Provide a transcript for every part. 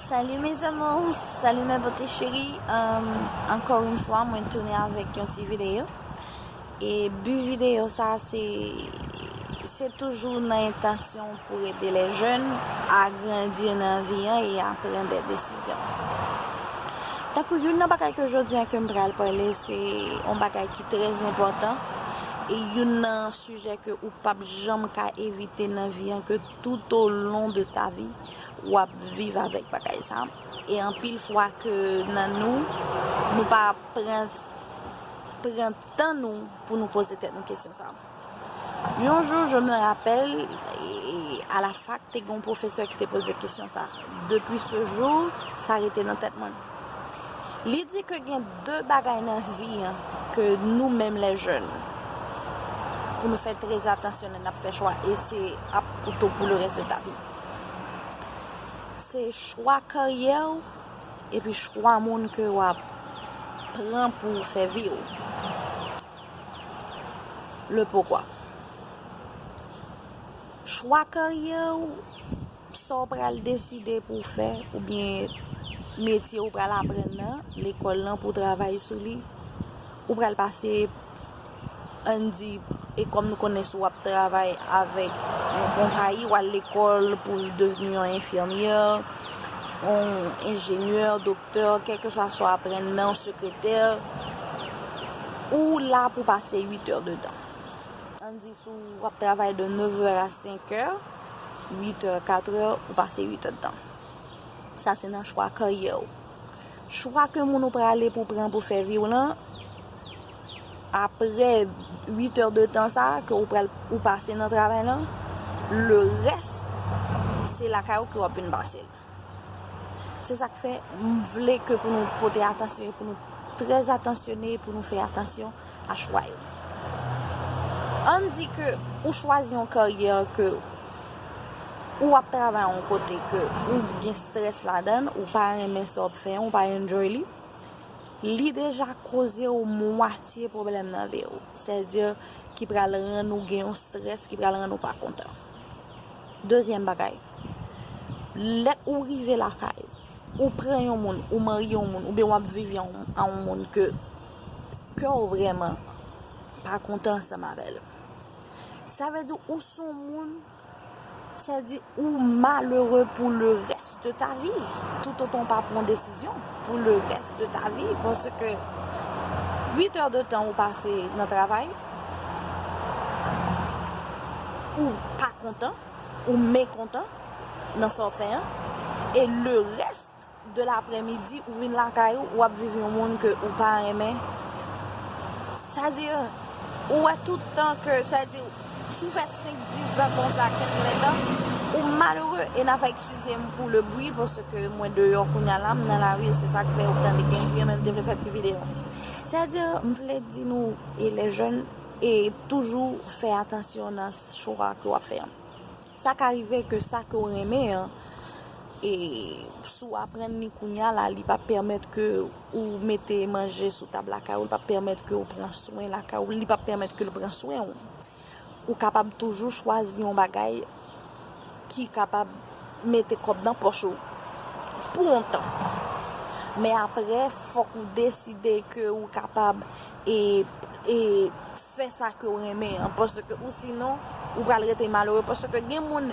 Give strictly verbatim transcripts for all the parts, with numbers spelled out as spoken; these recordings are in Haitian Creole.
Salut mes amours, salut mes beautés chéries. Um, ankò yon fwa, mwen tounen avèk yon ti videyo. E bi videyo sa, se, se toujou nan entansyon pou ede lè jèn a grandi nan vi an e a pran de desizyon. Tankou youn nan bagay ke jodi an ke m pral pale, se yon bagay ki trè enpòtan e youn nan sijè ke ou p ap janm ka evite nan vi an, ke tout o lon de ta vi, w ap viv avèk bagay sa. E anpil fwa ke nan nou, nou pa pran, pran tan nou pou nou poze tèt nou kesyon sa. Yon jou, je me rappelle, e, a la fac, te gen yon pwofesè ki te poze kesyon sa. Depi se jou, sa rete nan tèt mwen. Li di ke gen de bagay nan vi an ke nou menm lè jèn, pou nou fè trè atansyon lè n ap fè chwa, e se ap kouto pou le rès de ta vi. Se chwa karyè w, epi chwa moun ke w ap pran pou w fè vi w. Le pokwa. Chwa karyè w, sa w pral deside pou w fè, oubyen metye w pral aprann nan, lekòl lan pou w travay sou li, ou pral pase, ann di, e kòm nou konnen, si w ap travay avèk yon konpayi, w al lekòl pou w devni yon enfimyè, yon enjenyè, doktè, kèlkeswa sa w aprann nan, sekretè, ou la pou pase uit è de tan. Ann di, si w ap travay de neuf è a cinq è, uit è, quatre è, ou pase uit è de tan. Sa se nan chwa karyè w. Chwa ke moun ou prale pou pran pou fè vi w lan, apre uit è de tan sa ke ou pral, ou pase nan travay lan, le rès, se lakay ou ke w ap vin pase l. Se sa k fè m vle ke pou nou pote atansyon e pou nou trè atansyone, pou nou fè atansyon a chwa yo. Ann di ke ou chwazi yon karyè ke ou ap travay yon kote ke ou gen strès ladan l, ou pa renmen sa w ap fè, ou pa enjoy li, li deja koze w mwatye pwoblèm nan vi w. Sèdi ki pral rann ou gen yon strès, ki pral rann ou pa kontan. Dezyèm bagay, lè ou rive lakay, ou pran yon moun, ou marye yon moun, oubyen w ap viv yon, a yon moun ke, ke w vrèman pa kontan ansanm avè l. Sa vle di ou se yon moun, sa di ou malere pou le rès de ta vi, toutotan w pa pran desizyon pou le rès de ta vi, paske uit è de tan ou pase nan travay, ou pa kontan, ou mekontan nan sa w ap fè an, e le rès de laprèmidi, ou vin lakay ou, w ap viv yon moun ke ou pa renmen. Sa di, ou wè tout tan ke, sa di, si w fè senk, dis zan konsa, kenz, ven tan, ou malere, e n ap eskize m pou le bri, paske mwen deyò kounye a la, m nan lari, se sa k fè ou tande gen bri, men m te vle fè ti videyo. Sa di, m vle di nou, e lè jèn, e toujou fè atansyon nan chwa ke w ap fè an. Sa ka rive ke sa ke w renmen an, e si w aprann li kounye a la, li p ap pèmèt ke ou mete manje sou tab lakay ou, li p ap pèmèt ke w pran swen lakay ou, li p ap pèmèt ke l pran swen w. Ou kapab toujou chwazi yon bagay ki kapab mete kòb nan pòch ou pou yon tan. Men apre, fòk ou deside ke ou kapab e, e fè sa ke w renmen an, paske ou sinon, ou pral rete malere, paske gen moun,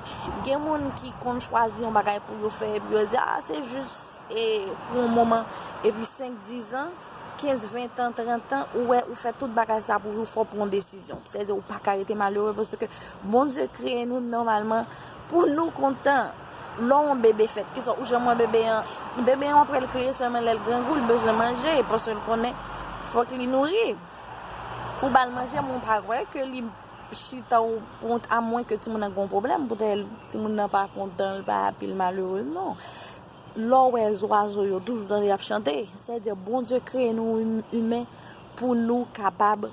gen moun ki konn chwazi yon bagay pou yo fè, epi yo di, a, se jis, e, pou yon moman, epi senk, dis zan, kenz, ven tan, trant tan, ou wè, ou fè tout bagay sa pou ou, fò w pran yon desizyon. Sèdi ou pa ka rete malere, paske Bondye kreye nou nòmalman pou nou kontan. Lè yon bebe fèt, kisa ou janm wè bebe an, bebe an apre l kreye sèlman lè l grangou, l bezwen manje, paske l konnen fòk li nouri. Ou ba l manje, men w pa kwè ke li chita ou pran, amwen ke timoun nan gen yon pwoblèm, poutèt timoun nan pa kontan, l pa happy, l malere, non. Lè w wè zwazo yo toujou tande y ap chante, sèdi Bondye kreye nou im-, imen pou nou kapab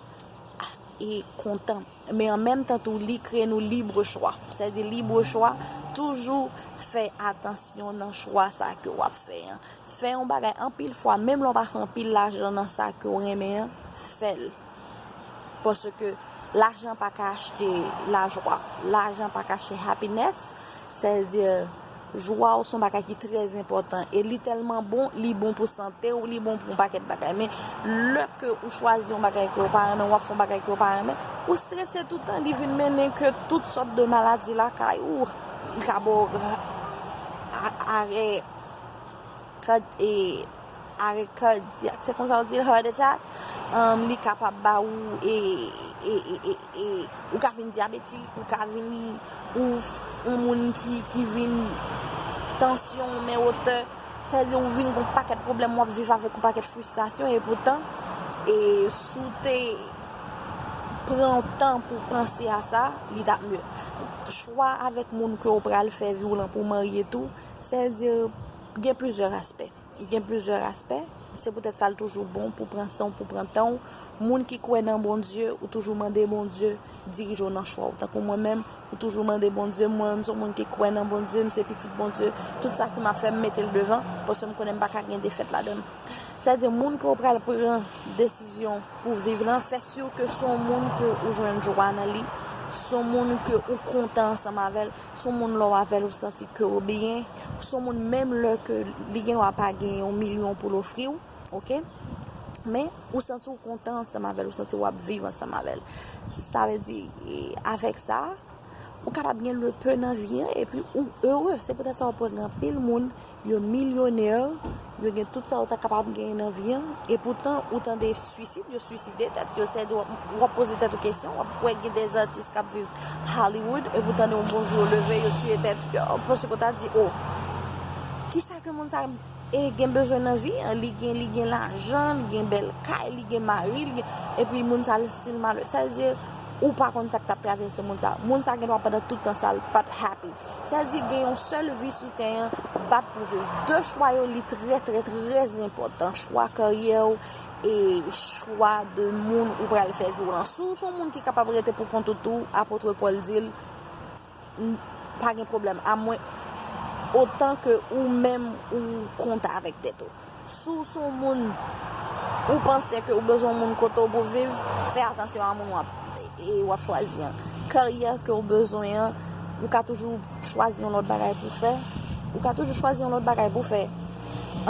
e kontan. Men an menm tan tou, li kreye nou libre chwa. Sèdi libre chwa, toujou fè atansyon nan chwa sa ke w ap fè an. Fè yon bagay anpil fwa, menm lè w pa fè anpil lajan nan sa ke w renmen an, fè l. Paske lajan pa ka achte lajwa, lajan pa ka achte happiness, sèdi Jwa w se yon bagay ki trè enpòtan e li tèlman bon, li bon pou sante w, li bon pou yon pakèt bagay. Men lè ke ou chwazi yon bagay ke w pa renmen, w ap fè yon bagay ke w pa renmen, ou strese tout tan, li vin mennen ke tout sòt de maladi lakay ou. Li ka ba w a- arè kad- e, arè kadyak, se konsa yo di l, heart attack. Um, li kapab ba ou, e, e, e, e, e, ou ka vin dyabetik, ou ka vin, ou, yon moun ki, ki vin tansyon, men wotè. Sa vle di ou vin gon pakèt pwoblèm, w ap viv avèk yon pakèt fristrasyon, e poutan, e si w te pran tan pou panse a sa, li t ap mye. Chwa avèk moun ke w pral fè vi w lan pou w marye tou, sa vle di gen plizyè aspè. Gen plizyè aspè. Se poutèt sa l toujou bon pou pran san w, pou pran tan w. Moun ki kwè nan Bondye, ou toujou mande Bondye dirije w nan chwa w. Tankou mwen menm, ou toujou mande Bondye, mwen menm se yon moun ki kwè nan Bondye, m se pitit Bondye. Tout sa ke m ap fè, m mete l devan, paske m konnen m pa ka gen defèt ladan l. Sa vle di moun ke w pral pran desizyon pou viv lan, fè si ke se yon moun ke ou jwenn jwa nan li, se yon moun ke ou kontan ansanm avè l, se yon moun lè w avè l ou santi ke w byen, se yon moun menm lè ke li gen dwa pa gen yon milyon pou l ofri w, oke? Men ou santi w kontan ansanm avè l, ou santi w ap viv ansanm avè l. Sa vle di, e, avèk sa, ou kapab gen lepe nan vi an, epi ou ere. Se poutèt sa w ap wè gen anpil moun, yo milyonè, yo gen tout sa yo ta kapab genyen nan vi an, e poutan ou tande swisid, yo swiside tèt yo. Sèdi w ap, w ap poze tèt ou kesyon, w ap wè gen de atis k ap viv Hollywood, epi w tande yon bon jou yo leve, yo tiye tèt yo, paske w ta di, o, kisa ke moun sa e gen bezwen nan vi an? Li gen, li gen lajan, li gen bèl kay, li gen mari, li gen, epi moun sa, li still malere. Sa vle di, ou pa konn sa k t ap travèse moun sa. Moun sa gen dwa pandan tout tan sa, l pa t happy. Sa vle di, gen yon sèl vi sou tè an, bat pou viv. De chwa yo, li trè, trè, trè enpòtan. Chwa karyè w e chwa de moun ou pral fè jou lan. Si w se yon moun ki kapab rete pou kont ou tou, apot Pòl di l, n- pa gen pwoblèm, amwen otan ke ou menm ou kontan avèk tèt ou. Si w se yon moun ou panse ke ou bezwen yon moun kote w pou viv, fè atansyon a moun w ap, e, w ap chwazi an. Karyè ke w bezwen an, ou ka toujou chwazi yon lòt bagay pou fè. Ou ka toujou chwazi yon lòt bagay pou fè.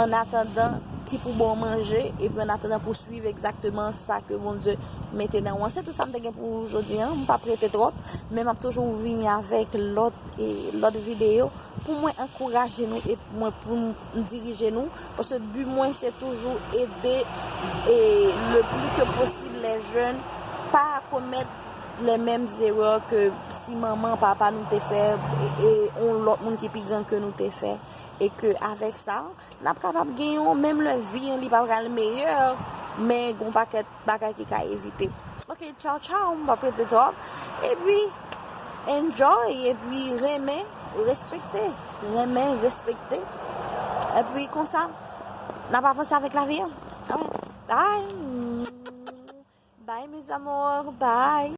An atandan ki pou ba w manje, epi an atandan pou swiv egzakteman sa ke Bondye mete nan ou an. Se tout sa m te gen pou jodi an. M p ap rete twòp, men m ap toujou vini avèk lòt, e, lòt videyo pou mwen ankouraje nou e mwen pou m dirije nou. Paske bi mwen se toujou ede, e, le pli ke posib les jeunes pa komèt les mêmes erreurs ke si manman, papa nou te fè, e, e yon lòt moun ki pi gran ke nou te fè. E ke avèk sa, n ap kapab gen yon, menm lè vi an li pa pral meyè, men gon pakèt bagay ki ka evite. Ok, tchaw tchaw, m p ap rete twòp. Epi, enjoy, epi renmen, respekte. Renmen, respekte. Epi konsa, n ap avanse avèk lavi an. Alright, bye. Bye, mes amours. Bye.